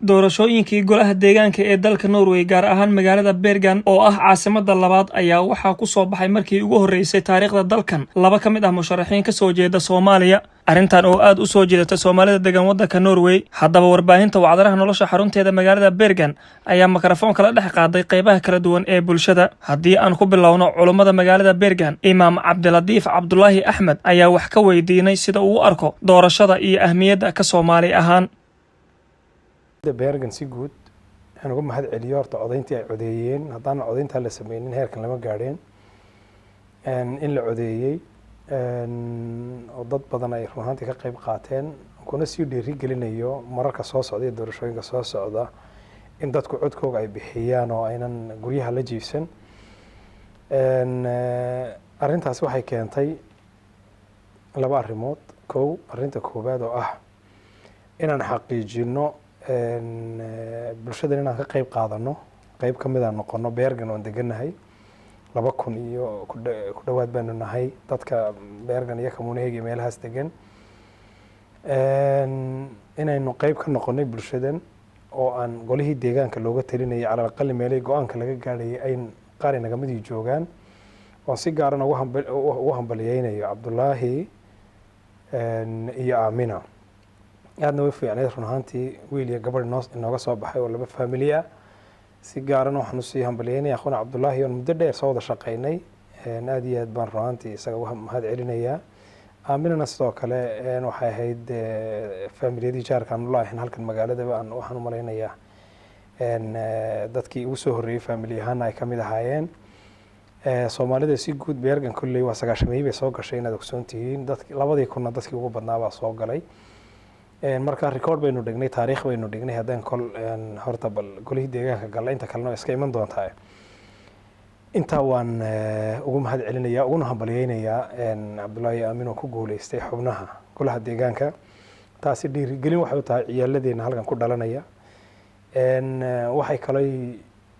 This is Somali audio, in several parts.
Doorashooyinkii golaha deegaanka ee dalka Norway, gaar ahaan magaalada Bergen oo ah caasimada labaad, ayaa waxaa ku soo baxay markii ugu horreysay taariikhda dalkan laba ka mid ah musharaxiin ka soo jeeda Soomaaliya. Arrintan oo aad u soo jeedata Soomaalida degan waddanka Norway. Haddaba, warbaahinta Wacdaraha Nolosha xarunteeda magaalada Bergen ayaa mikrafoon kala dhex qaaday qeybaha kala duwan ee bulshada. Haddii aan ku bilowno culummada magaalada Bergen, Imaam Cabdilatiif Cabdulaahi Axmed ayaa wax ka weydiinay sida uu u arko doorashada iyo ahmiyadda ka Soomaali ahaan. Bergen si guud aan uga mahad celiyo horta codayntii ay codeeyeen. Haddaana codayntaa la sameynin, heerkan lama gaadheen. In la codeeyey oo dad badan ay run ahaantii ka qeyb qaateen, kuna sii dhiiri gelinayo mararka soo socda iyo doorashooyinka soo socda in dadku codkooga ay bixiyaan oo aynan guryaha la jiifsan. Arrintaasi waxay keentay laba arrimood. Kow, arrinta koowaad oo ah inaan xaqiijino bulshadan inaan ka qeyb qaadano, qeyb ka mid aan noqono. Bergen oon deganahay, 2000 iyo ku dhowaad baanu nahay dadka Bergen iyo kamuunaheyga iyo meelahaas degan, inaynu qeyb ka noqonay bulshadan oo aan golihii deegaanka looga talinayay, cala aqali meelihii go-aanka laga gaadhayay ay qaar inagamidii joogaan, oon si gaarana ugu hambaliyeynayo Cabdulaahi iyo Aamina. Aadna way fiicneyd run ahaantii, wiil iyo gabadh inooga soo baxay oo laba family ah. Si gaarana waxaan usii hambalyeynaya akhuna Cabdullaahi oon muddo dheer soo wada shaqeynay. Aad iyo aad baan run ahaantii isaga uga mahad celinayaa. Aaminana sidoo kale waxay ahayd familiyadii jaarkaan ula ahayn halkan magaaladaba. Aan waxaan u malaynayaa dadkii ugu soo horreeyey family ahaana ay kamid ahaayeen. Soomaalida si guud Bergen kolley waa 90-meeyii bay soo gashay, inaad ogsoon tihiin. Dad 2000-na dadkii ugu badnaa baa soo galay. Marka record baynu dhignay, taariikh baynu dhignay haddaan kol horta bal golihii deegaanka galla, inta kalena waa iska iman doontaa. Intaa waan ugu mahad celinayaa uguna hambalyeynayaa Cabdullaahi Aamin oo ku guuleystay xubnaha golaha deegaanka. Taasi dhiirigelin waxay u tahay ciyaaladeenna halkan ku dhalanaya. Waxay kalay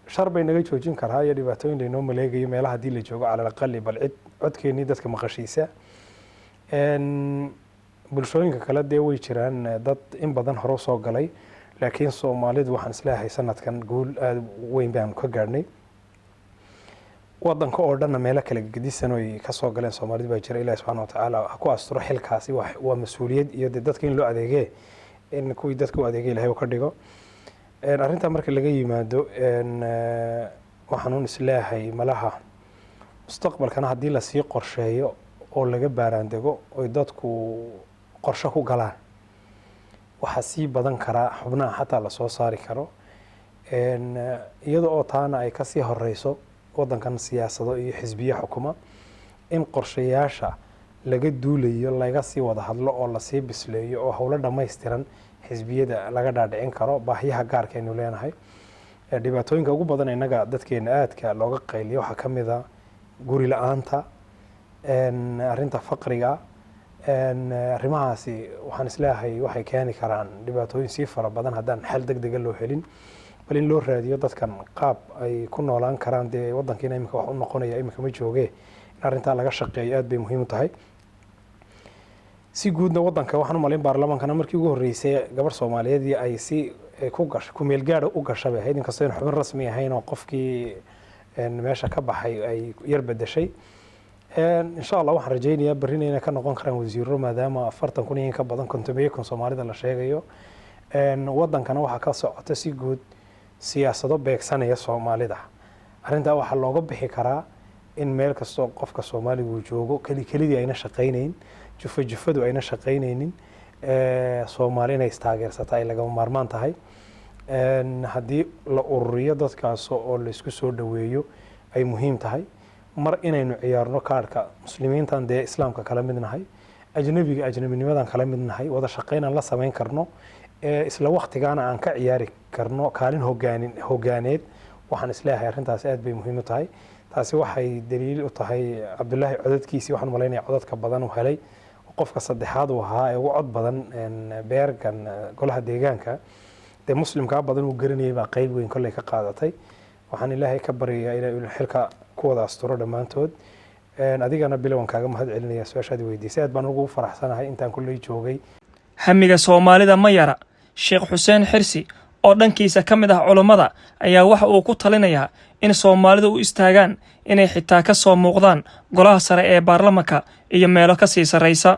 shar bay naga joojin karaa iyo dhibaatooyin laynoo maleegayo meelaha haddii la joogo, cala alaqali bal cid codkeenii dadka maqashiisa. Bulshooyinka kale dee way jiraan dad in badan hore usoo galay, laakiin Soomaalidu waxaan isleeyahay sanadkan guul aada u weyn baanu ka gaadhnay. Wadanka oo dhanna meelo kala gedisan oy kasoo galeen Soomaalidu baa jira. Ilahi subxana watacaala ha ku asturo xilkaasi. Waa mas-uuliyad iyo dee dadka in loo adeegee, in kuwii dadka u adeegay Ilahay uu ka dhigo. Arrintaa marka laga yimaado, waxaan un isleeyahay malaha mustaqbalkana haddii lasii qorsheeyo oo laga baaraandego oy dadku qorshe ku galaan, waxaa sii badan karaa xubnaha xataa lasoo saari karo. Iyada oo taana ay kasii horeyso wadankan siyaasado iyo xisbiye xukuma, in qorshayaasha laga duulayo laga sii wada hadlo oo lasii bisleeyo oo howlo dhammaystiran xisbiyada laga dhaadhicin karo baahiyaha gaarka aynu leenahay. Dhibaatooyinka ugu badan innaga dadkeena aadka looga qayliyo waxaa ka mid a guri la-aanta, arrinta faqriga. Arrimahaasi waxaan isleeyahay waxay keeni karaan dhibaatooyin sii fara badan haddaan xal deg dega loo helin. Bal in loo raadiyo dadkan qaab ay ku noolaan karaan, dee wadankiina iminka wax u noqonaya iminka ma jooge, in arrintaa laga shaqeeyo aad bay muhiim u tahay. Si guudna wadanka waxaan u malayn baarlamaankana markii ugu horreysay gabar Soomaaliyeed ay si ku gasho kumeel gaadha u gasha bay ahayd, inkastoo aynu xubin rasmi ahayn oo qofkii meesha ka baxay ay yar bedeshay. Insha Allah waxaan rajaynayaa berrina inay ka noqon karaan wasiiro, maadaama 40,000 iyo in ka badan, 50,000 Soomaalida la sheegayo. Wadankana waxaa ka socota si guud siyaasado beegsanaya Soomaalida. Arrintaa waxaa looga bixi karaa in meel kastoo qofka Soomaaliga uu joogo, keli kelidii ayna shaqaynayn, jufo jufadu ayna shaqaynaynin, Soomaali inay istaageersata ay lagama maarmaan tahay. Haddii la ururiyo dadkaas oo laisku soo dhoweeyo ay muhiim tahay. Mar inaynu ciyaarno kaarhka muslimiintan, dee islaamka kala mid nahay, ajnabiga ajnabinimadan kala mid nahay, wada shaqaynaan la samayn karno, isla waktigaana aan ka ciyaari karno kaalin hogaanin hogaaneed. Waxaan isleeyahay arrintaas aad bay muhiim u tahay. Taasi waxay daliil u tahay Cabdullaahi codadkiisii. Waxaan malaynaya codadka badan uu helay, qofka saddexaad uu ahaa ee ugu cod badan Bergen golaha deegaanka, dee muslimkaa badan uu garanayay baa qeyb weyn kolley ka qaadatay. Waxaan Ilaahay ka baryayaa inay xilka ku wada asturo dhammaantood. Adigana bilowan kaaga mahad celinaya su-aashaad weydiisay. Aad baan ugu faraxsanahay intaan kolley joogay. Hamiga Soomaalida ma yara. Sheekh Xuseen Xirsi oo dhankiisa ka mid ah culummada ayaa waxa uu ku talinayaa in Soomaalidu u istaagaan inay xitaa ka soo muuqdaan golaha sare ee baarlamanka iyo meelo ka sii sarraysa.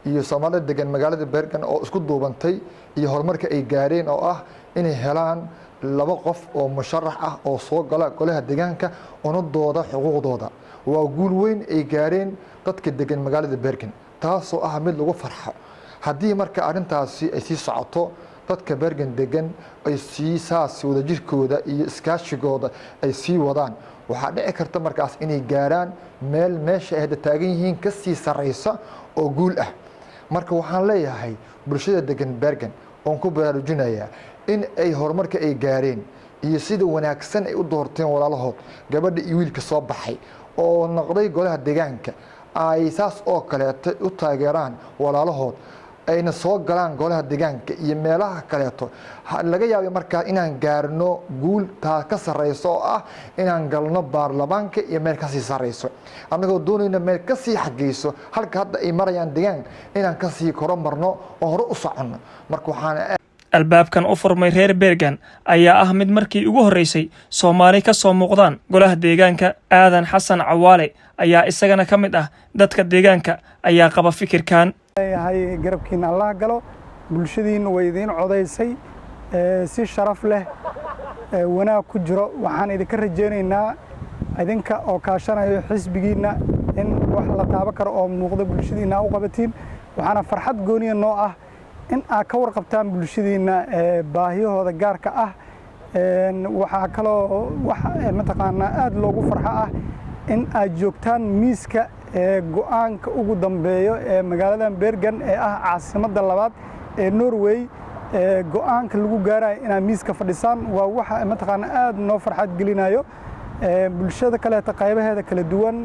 Iyo Soomaalida degan magaalada Bergen oo isku duubantay iyo horumarka ay gaareen oo ah inay helaan laba qof oo musharax ah oo soo gala golaha deegaanka una dooda xuquuqdooda, waa guul weyn ay gaareen dadka degan magaalada Bergen, taasoo ah mid lagu farxo. Haddii marka arrintaasi ay sii socoto, dadka Bergen degan ay sii saas wadajirkooda iyo iskaashigooda ay sii wadaan, waxaa dhici karta markaas inay gaaraan meel meesha ay hadda taagan yihiin ka sii sarreysa oo guul ah. Marka waxaan leeyahay bulshada degan Bergen oon ku baraarujinayaa in ay horumarka ay gaareen iyo sida wanaagsan ay u doorteen walaalahood, gabadha iyo wiilka soo baxay oo noqday golaha deegaanka, ay saas oo kaleeto u taageeraan walaalahood, ayna soo galaan golaha deegaanka iyo meelaha kaleeto. Laga yaabay markaa inaan gaarno guul taa ka sarreyso oo ah inaan galno baarlamaanka iyo meel kasii sarreyso, annagoo doonayna meel kasii xageyso halka hadda ay marayaan deegaan inaan kasii koro marno oo hore u soconno. Marka waxaan Albaabkan u furmay reer Bergen ayaa ah mid markii ugu horreysay Soomaali ka soo muuqdaan golaha deegaanka. Aadan Xasan Cawaale ayaa isagana ka mid ah dadka deegaanka ayaa qaba fikirkan. Leeyahay garabkiina Allah galo. Bulshadiinna way idiin codaysay si sharaf leh, wanaag ku jiro. Waxaan idinka rajaynaynaa, idinka oo kaashanayo xisbigiinna, in wax la taaban karo oo muuqda bulshadiinna u qabatiin. Waxaana farxad gooniya noo ah in aad ka warqabtaan bulshadiinna baahiyahooda gaarka ah. Waxaa kaloo wax mataqaanaa aad loogu farxo ah in aad joogtaan miiska go'aanka ugu dambeeyo ee magaaladan Bergen ee ah caasimadda labaad ee Norway, go'aanka lagu gaarayo inaad miiska fadhisaan waa waxa mataqaanaa aad noo farxad gelinayo. Bulshada kaleeta qaybaheeda kala duwan,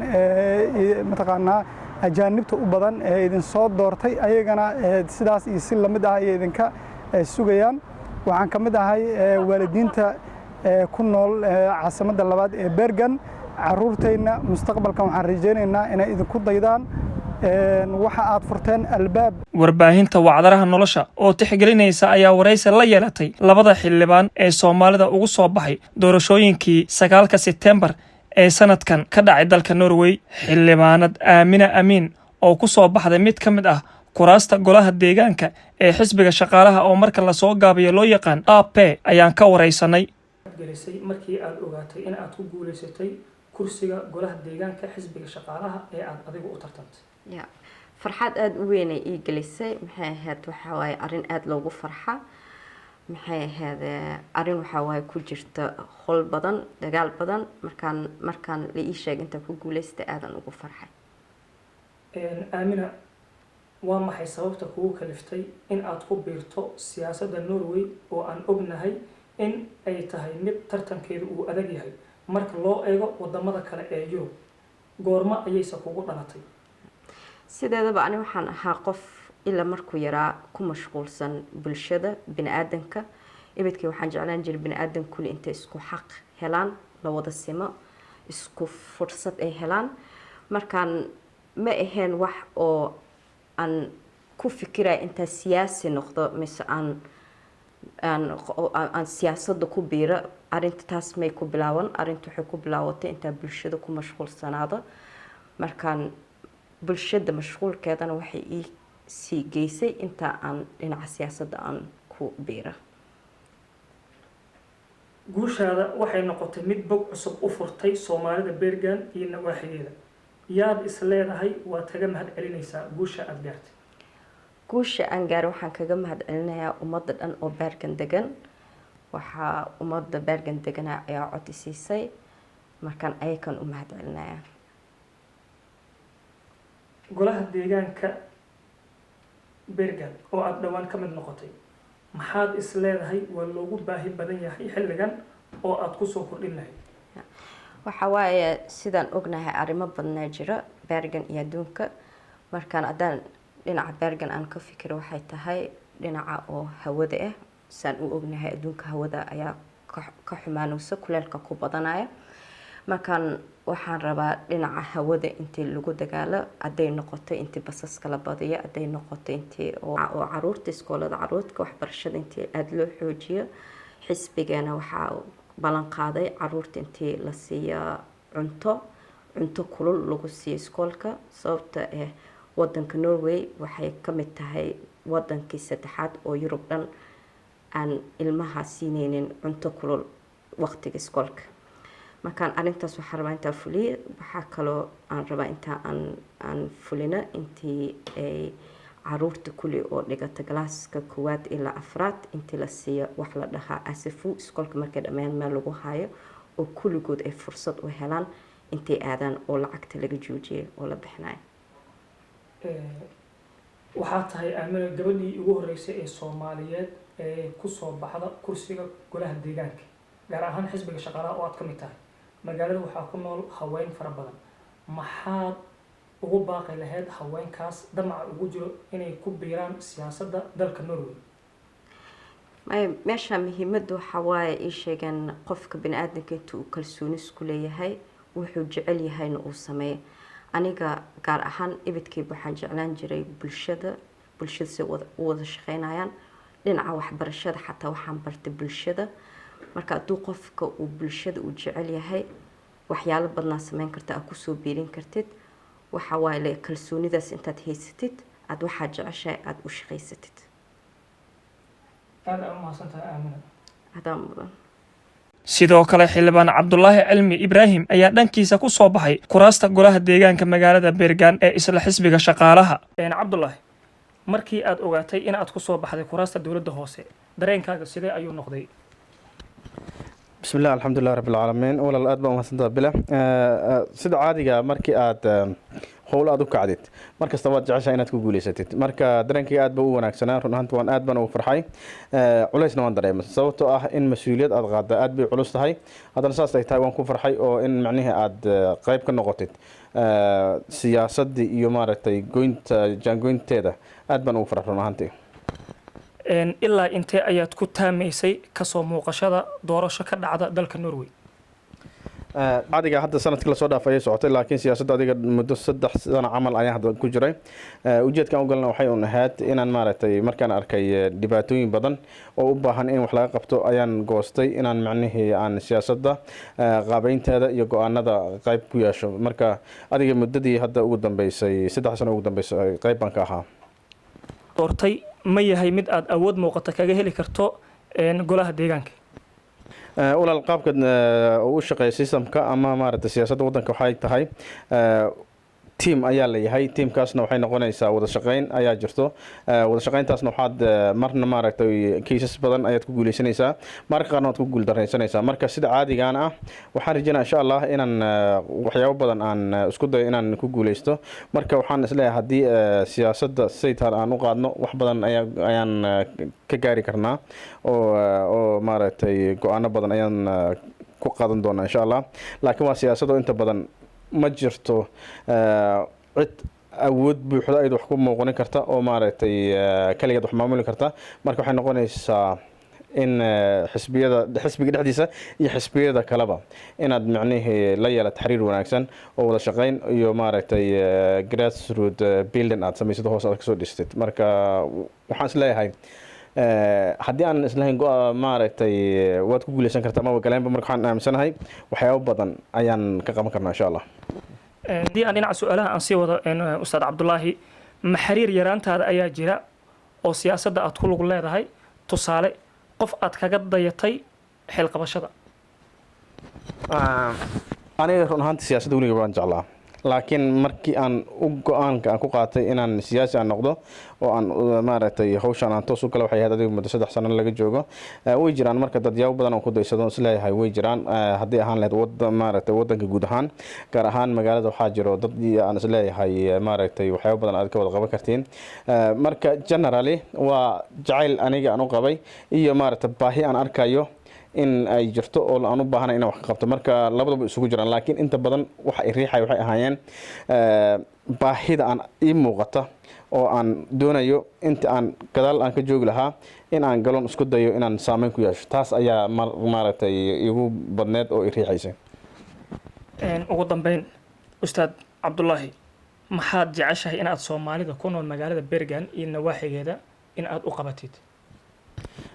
mataqaanaa ajaanibta u badan ee idin soo doortay, ayagana sidaas iyo si lamid ah ayay idinka sugayaan. Waxaan ka mid ahay waalidiinta ku nool caasimadda labaad ee Bergen. Caruurtayna mustaqbalkan waxaan rajaynaynaa inay idinku daydaan. Waxa aad furteen albaab. Warbaahinta Wacdaraha Nolosha oo tixgelinaysa ayaa waraysi la yeelatay labada xildhibaan ee Soomaalida ugu soo baxay doorashooyinkii 9-ka Sebtembar ee sanadkan ka dhacay dalka Norway. Xildhibaanad Aamina Amiin oo ku soo baxday mid ka mid ah kuraasta golaha deegaanka ee xisbiga Shaqaalaha, oo marka lasoo gaabiyo loo yaqaan Ap, ayaan ka waraysanay. Gelisay markii aad ogaatay in aad ku guulaysatay kursiga golaha deegaanka xisbiga Shaqaalaha ee aad adigu u tartantay? Ya, farxad aada u weynay ii gelisay. Maxay ahayd, waxaa waaye arrin aada loogu farxa. Maxay ahayd, arrin waxaa waaye ku jirta hol badan, dagaal badan. Markaan la ii sheegay intaan ku guuleystay, aadan ugu farxay. Aamina, waa maxay sababta kugu kaliftay in aad ku biirto siyaasadda Norway, oo aan ognahay in ay tahay mid tartankeedu uu adag yahay marka loo eego wadamada kale ee Yurub? Goorma ayayse kugu dhalatay? Sideedaba ani waxaan ahaa qof ilaa markuu yaraa ku mashquulsan bulshada bini-aadanka. Ibidkii waxaan jeclaan jiray bini-aadan kuli intay isku xaq helaan, la wada simo, isku fursad ay helaan. Markaan ma ahayn wax oo aan ku fikiraya intaa siyaasi noqdo mise aan siyaasadda ku biiro. Arrinta taas may ku bilaaban. Arrinta waxay ku bilaawatay intaa bulshada ku mashquulsanaado. Markaan bulshada mashquulkeedana waxay ii sii geysay inta aan dhinaca siyaasadda aan ku biiro. Guushaada waxay noqotay mid bog cusub u furtay Soomaalida Bergen iyo nawaaxigeeda. Yaad is leedahay waad kaga mahad celinaysaa guusha aada gaartay? Guusha aan gaaray waxaan kaga mahad celinayaa ummadda dhan oo Bergen degan. Waxaa ummadda Bergen deganaa ayaa cod i siisay, markaan ayakan u mahad celinayaa. Golaha deegaanka Bergen oo aada dhowaan ka mid noqotay, maxaad is leedahay waa loogu baahi badan yahay xilligan oo aada kusoo kordhin lahayd? Waxa waaye, sidaan ognahay, arrimo badnaa jira Bergen iyo adduunka. Markaan haddaan dhinaca Bergen aan ka fikiro, waxay tahay dhinaca oo hawada ah. Saan u ognahay, adduunka hawada ayaa ka xumaanaysa, kuleelka ku badanaya. Markaan waxaan rabaa dhinaca hawada intii lagu dagaalo, hadday noqoto intii basaska la badiyo, hadday noqoto intii oo caruurta iskoolada, caruurta waxbarashada intii aada loo xoojiyo. Xisbigeena waxaa ballan qaaday caruurta intii la siiyo cunto, cunto kulul lagu siiyo iskoolka, sababta ah wadanka Norway waxay ka mid tahay wadankii saddexaad oo Yurub dhan aan ilmaha siineynin cunto kulul waqtiga iskoolka. Markaan arrintaas waxaan rabaa intaa fuliya. Waxaa kaloo aan rabaa intaa aan fulino intii ay caruurta kulli oo dhigata galaaska koowaad ilaa afraad intii la siiyo wax la dhahaa SFO, iskoolka markay dhammeeyaan meel lagu hayo oo kulligood ay fursad u helaan intay aadaan oo lacagta laga joojiyay oo la bixinayo. Waxaa tahay, Aamina, gabadhii ugu horreysay ee Soomaaliyeed ee kusoo baxda kursiga golaha deegaanka, gaar ahaan xisbiga shaqaalaha oo aad ka mid tahay. Magaalada waxaa ku nool haween fara badan. Maxaad ugu baaqi lahayd haweenkaas damaca ugu jiro inay ku biiraan siyaasadda dalka Norway? Maya, meesha muhiimadda waxaa waaye ii sheegeen qofka bini aadamka inta uu kalsooni isku leeyahay, wuxuu jecel yahayna uu sameeyo. Aniga gaar ahaan ibidkayba waxaan jeclaan jiray bulshada, bulshada si u wada shaqeynayaan. Dhinaca waxbarashada xataa waxaan bartay bulshada. Marka hadduu qofka uu bulshada uu jecel yahay, waxyaalo badnaa sameyn karta, aad kusoo biirin kartid. Waxa waaye le kalsoonidaas intaad haysatid, aada waxaad jeceshahay aada u shaqaysatid. Aad aa u mahadsantahay, Aamina. Adaa mudan. Sidoo kale xildhibaan Cabdulaahi Cilmi Ibraahim ayaa dhankiisa ku soo baxay kuraasta golaha deegaanka magaalada Bergen ee isla xisbiga shaqaalaha. Cabdulaahi, markii aad ogaatay in aad ku soo baxday kuraasta dowladda hoose, dareenkaaga sidee ayuu noqday? Bismi illah, alxamdulilah rabbi alcaalamiin. Walaal, aad baa umahadsantaha bila. Sida caadiga, markii aad howl aad u kacdid, mar kasta waad jeceshahay inaad ku guuleysatid. Marka dareenkayga aad baa u wanaagsanaa. Run ahaanti waan aad baan ugu farxay, culaysna waan dareemay, sababtoo ah in mas-uuliyad aad qaadda aad bay culus tahay. Haddana saas ay tahay, waan ku farxay oo in macnihii aad qayb ka noqotid siyaasaddii iyo maaragtay goynta jaangoynteeda, aad baan ugu farxay run ahaantii. Ilaa intee ayaad ku taamaysay kasoo muuqashada doorasho ka dhacda dalka Norway? Adiga hadda sanadkii lasoo dhaaf ayay socotay, laakiin siyaasadda adiga muddo 3 sano camal ayaan hadda ku jiray. Ujeedkan u galna waxay un ahayd inaan maaragtay markaan arkay dhibaatooyin badan oo u baahan in wax laga qabto, ayaan goostay inaan macnihii aan siyaasadda qaabeynteeda iyo go-aanada qayb ku yeesho. Marka adiga muddadii hadda ugu dambeysay, 3 sano ugu dambeysay, qayb baan ka ahaa. Doortay ma yahay mid aad awood muuqata kaga heli karto golaha deegaanka? Walaal, qaabka u shaqeeya systemka ama maaragtay siyaasadda waddanka waxay tahay team ayaa leeyahay. Teamkaasna waxay noqonaysaa wada shaqeyn ayaa jirto. Wada shaqeyntaasna waxaad marna maaragtay cases badan ayaad ku guuleysanaysaa, mararka qaarna waad ku guuldaraysanaysaa. Marka sida caadigaan ah, waxaan rajeynaya insha Allah inaan waxyaabo badan aan isku dayo inaan ku guuleysto. Marka waxaan isleeyahay haddii siyaasadda saytaan aan u qaadno, wax badan ayaa ayaan ka gaari karnaa oo maaragtay go-aano badan ayaan ku qaadan doonaa insha Allah. Laakiin waa siyaasado inta badan ma jirto cid awood buuxda ayad wax ku muuqanin karta oo maaragtay kaligeed wax maamuli karta. Marka waxay noqonaysaa in xisbiyada, xisbiga dhexdiisa iyo xisbiyada kaleba, inaad macnihii la yeelato xiriir wanaagsan oo wada shaqeyn iyo maaragtay grassroot building aad samaysid, hoos aad kasoo dhistid. Marka waxaan isleeyahay haddii aan islahayn maaragtay waad ku guuleysan kartaa, maba galeenba. Marka waxaan aaminsanahay waxyaabo badan ayaan ka qaban karnaa insha Allah. Haddii aan dhinaca su-aalaha aan sii wado, ustaad Cabdulaahi, ma xiriir yaraantaada ayaa jira oo siyaasadda aad ku lug leedahay? Tusaale, qof aad kaga dayatay xilqabashada? Aniga run ahaanti siyaasadda weliga waan jeclaa, laakiin markii aan u go-aanka aan ku qaatay inaan siyaasi aan noqdo oo aan maaragtay hawshan aan toos u gala, waxay ahayd adiga muddo 3 sano laga joogo. Way jiraan marka dadyaabo badan oo ku daysado isleeyahay, way jiraan. Haddii ahaan lahayd wada maaragtay wadanka guud ahaan, gaar ahaan magaalada, waxaa jiro dad aan isleeyahay maaragtay waxyaabo badan aad ka wada qaban kartiin. Marka generally waa jacayl aniga aan u qabay iyo maaragtay baahi aan arkayo in ay jirto oo aan u baahanay inaan wax ka qabto. Marka labadaba isugu jiraan, laakiin inta badan waxa ay riixay waxay ahaayeen baahida aan ii muuqata oo aan doonayo inta aan gadaal aan ka joogi lahaa in aan galon isku dayo inaan saameyn ku yeesho. Taas ayaa maaragtay igu badneed oo i riixaysay. Ugu dambeyn, Ustaad Cabdulaahi, maxaad jeceshahay in aad Soomaalida ku nool magaalada Bergen iyo nawaaxigeeda in aad u qabatid?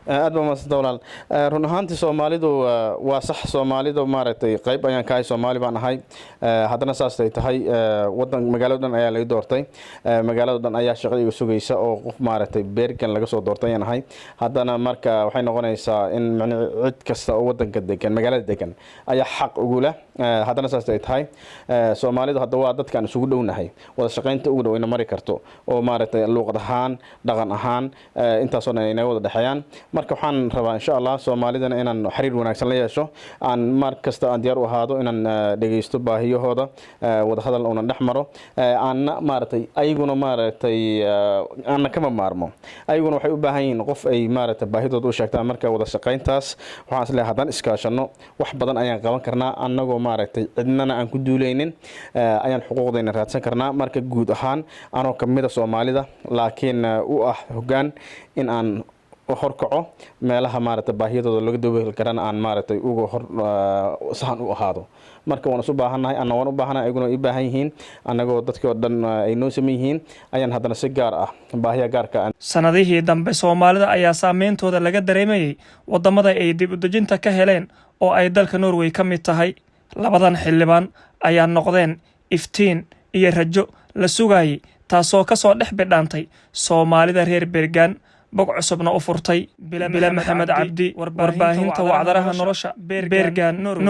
Aad baa mahadsanta, walaal. Run ahaantii Soomaalidu waa sax, Soomaalidu maaragtay qayb ayaan ka ahay, Soomaali baan ahay. Haddana saasay tahay, wadan magaalada dhan ayaa laga doortay, magaalada dhan ayaa shaqada iga sugaysa oo qof maaragtay Bergen laga soo doortay ayaan ahay. Haddana marka waxay noqonaysaa in macni cid kasta oo wadanka degan, magaalada degan ayaa xaq ugu leh. Haddana saas ay tahay, Soomaalidu hadda waa dadkaan isugu dhownahay, wada shaqaynta ugu dhow ina mari karto oo maaragtay luuqad ahaan, dhaqan ahaan, intaasoo dhan ay naga wada dhexeeyaan. Marka waxaan rabaa, insha Allah, Soomaalidana inaan xiriir wanaagsan la yeesho, aan mar kasta aan diyaar u ahaado inaan dhegeysto baahiyahooda, wada hadal unan dhex maro, aanna maaragtay ayaguna maaragtay aanna kama maarmo, ayaguna waxay u baahan yihiin qof ay maaragtay baahidooda u sheegtaan. Marka wada shaqayntaas waxaan isleeyahay haddaan iskaashano wax badan ayaan qaban karnaa, annagoo maaragtay cidnana aan ku duuleynin ayaan xuquuqdayna raadsan karnaa. Marka guud ahaan anoo kamida Soomaalida, laakiin u ah hoggaan in aan horkaco meelaha maaragtay baahiyadooda laga dabooli karana, aan maaragtay uga hor sahan u ahaado. Marka waan isu baahannahay, anna waan u baahanahay, ayaguna way i baahan yihiin. Annagoo dadkii oo dhan ay noo saman yihiin ayaan haddana si gaar ah baahiya gaarka ah. Sannadihii dambe Soomaalida ayaa saameyntooda laga dareemayay waddamada ay dib u dejinta ka heleen oo ay dalka Norway ka mid tahay. Labadan xildhibaan ayaa noqdeen iftiin iyo rajo la sugayay, taasoo ka soo dhex bidhaantay Soomaalida reer Bergen, bog cusubna u furtay. Bile Maxamed Cabdi, warbaahinta Wacdaraha Nolosha, Bergen, Norway.